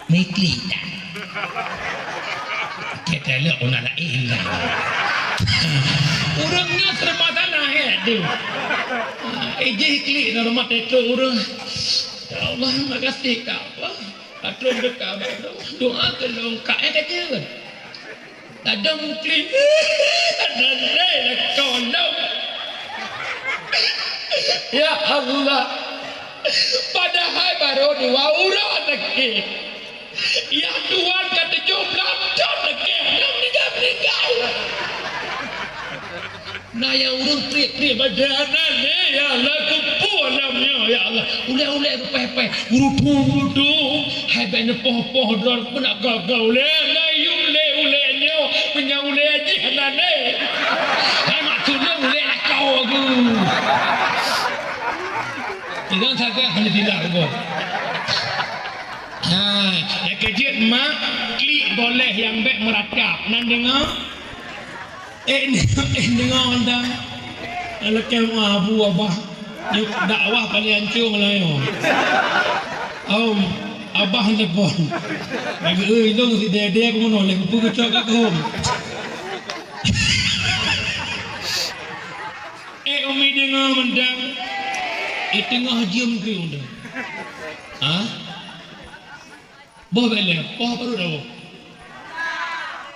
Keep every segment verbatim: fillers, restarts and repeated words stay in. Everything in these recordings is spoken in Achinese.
Meuiklik dah. Kita lé ona laén lah. Ureueng nyoe serba salah, ya, tu. Ijih klik dalam mata tu ureueng. Ya Allah, makasih ka Allah. Patron dekat doa ke longkak, eh, kata. Ladom klik. Ada lakoe lom. Ya Allah. Padahai baru dua uroe lagi. Ya Tuhan, ka tujoh blah thon lagi. Nyang meninggai-meninggai. Na nyang ureueng kriet-kriet badan nyan, eh, ya Allah, kupeue lam nyoe, ya Allah. Ulèe-ulèe beupèh-pèh, geurutung-rutung, hai bèk neupoh-poh droe, peunak gaga ulèe, na yue ulèe-ulèe nyoe, meunyoe ulèe jih hana lé. Hai mak tulông ulèe lakoe geuh. Jangan sagai hana bilang geuh. Ha, nyang keujeuet mak, klik boleh nyang bèk meuratap. Nan deungö? Eh, eh, deungoe mantong. Lakèe meu'ah abu abah. Nyoe dakwah paleng ancong lah nyoe. Om, abah telepon. Lagèe, "Oi, lôn sidèe-dèe keunoe lé, peue geucok keu hom?" Eh, Umi deungoe mantong. Eh, teungoh jeuem keu mantong. Ha? Boh bèk lé, poh baru dah boh.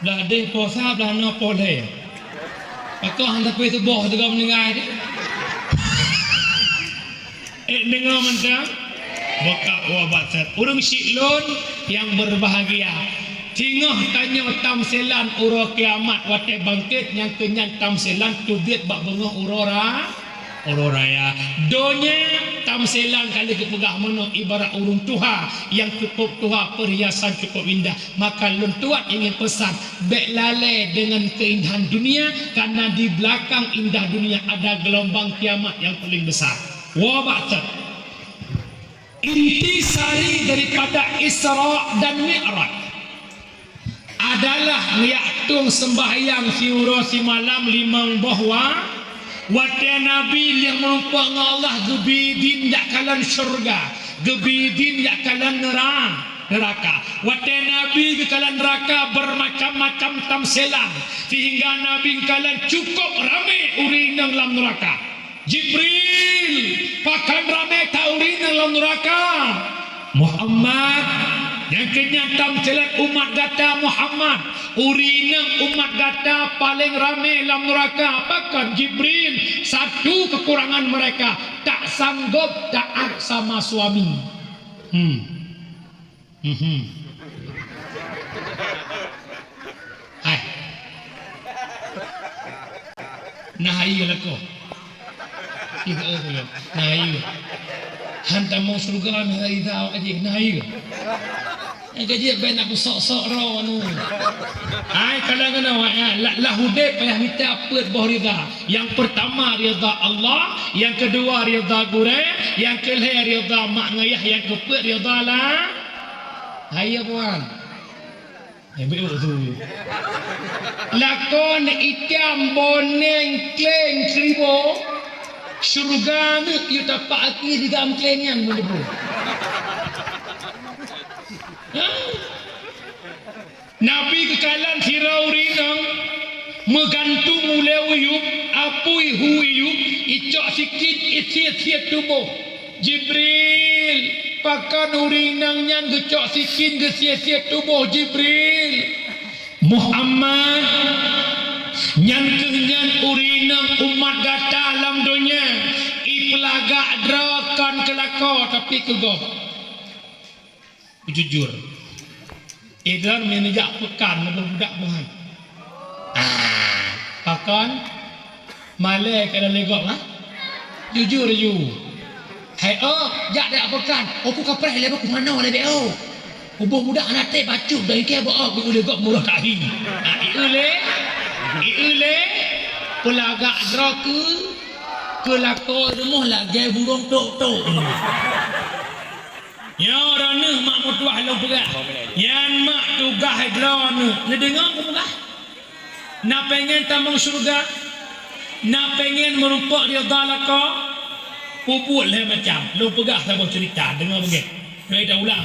Blah deh poh sa, blah na poh lhèe. Pakoh han tapé teuboh teuga meuninggai deh. Eh, deungoe mantong. Bukak wa batat. Ureueng syik lôn nyang berbahagia. Singoh tanyoe tamsilan uroe kiamat watèe bangkét nyang keu nyan tamsilan teubiet bak beungoh uroe ra-, Uroe raya. Donya tamsilan ka lheueh geupeugah meunoe ibarat ureueng tuha nyang cukup tuha, perhiasan cukup indah. Maka lôn tuan ingin pesan, bèk lalè deungon keuindahan dunia, karena di belakang indah dunia ada gelombang kiamat yang paling besar. Wa ba'da. Intisari daripada Isra dan Mi'raj adalah neujak tueng seumbahyang siuroe simalam limong boh wa-, watèe Nabi lheueh meurumpok ngon Allah geubri idhin jak kalon syeuruga, geubri idhin jak kalon neura-, neuraka. Watèe Nabi geukalon neuraka beureumacam-macam tamsilan, sehingga Nabi geukalon cukup ramé ureueng inong lam neuraka. Jibril, pakon ramé that ureueng inong lam neuraka? Muhammad, nyang keu nyan tamsilan umat gata Muhammad. Ureueng inong umat gata paleng ramé lam neuraka. Pakon? Jibril, satu kekurangan mereka, tak sanggup taat sama suami. Hmm. Mhm. Hai. Nah, iya lakoe. Iya, iya. Nah, iya. Han tamong syeuruga, nah, iya, awak jih. Nah, iya. Nyang ka jeuet bèk na peusok-sok droe anu. Hai, kadang-kadang awak, ya, la-, lam udép payah mita peuet boh ridha. Nyang peurtama ridha Allah, nyang keudua ridha gurèe, nyang keulhèe ridha mak ngon yah, nyang keupeuet ridha la-, hai, ya, puan. Hai, bèk tu. Lakoe neuitam boneng kleng seribu, syeuruga neuk yue tapak aki di dalam kleng nyan meuneubu. Hah? Nabi geukalon sidroe ureueng inong meugantung ulèe u yup, apui hu yup, icok sikin, isiet-siet tuboh. Jibril, pakon ureueng inong nyan geucok sikin geusiet-siet tuboh, Jibril? Muhammad, nyan keuh nyan ureueng inong umat gata lam donya, ipeulagak droe kon keu lakoe, tapi keu gob. Jujur. Eh, droeneuh meunyoe neujak peukan, neuboh budak boh han? Ah, pakon? Malèe ka lôn lé gob, ha? Jujur, ju. Hai, oh, jak, jak peukan. Oh, ku kapreh lé, ku manoe lé, bèk, oh. Kuboh budak hana trép bacut, dan ikeu bak, oh, ku lé gob murah tahi. Ah, ieu lé, ieu lé, peulagak droe keu, keu lakoe rumoh lagèe burông tok-tok. Nyoe droeneuh mak meutuah lôn peugah. Nyan mak tugaih droeneuh. Neudeungoe kupeugah? Na pengen tamong syeuruga? Na pengen meurumpok ridha lakoe? Peubuet lhèe macam. Lôn peugah saboh ceurita, deungoe beugèt. Nyoe ita ulang.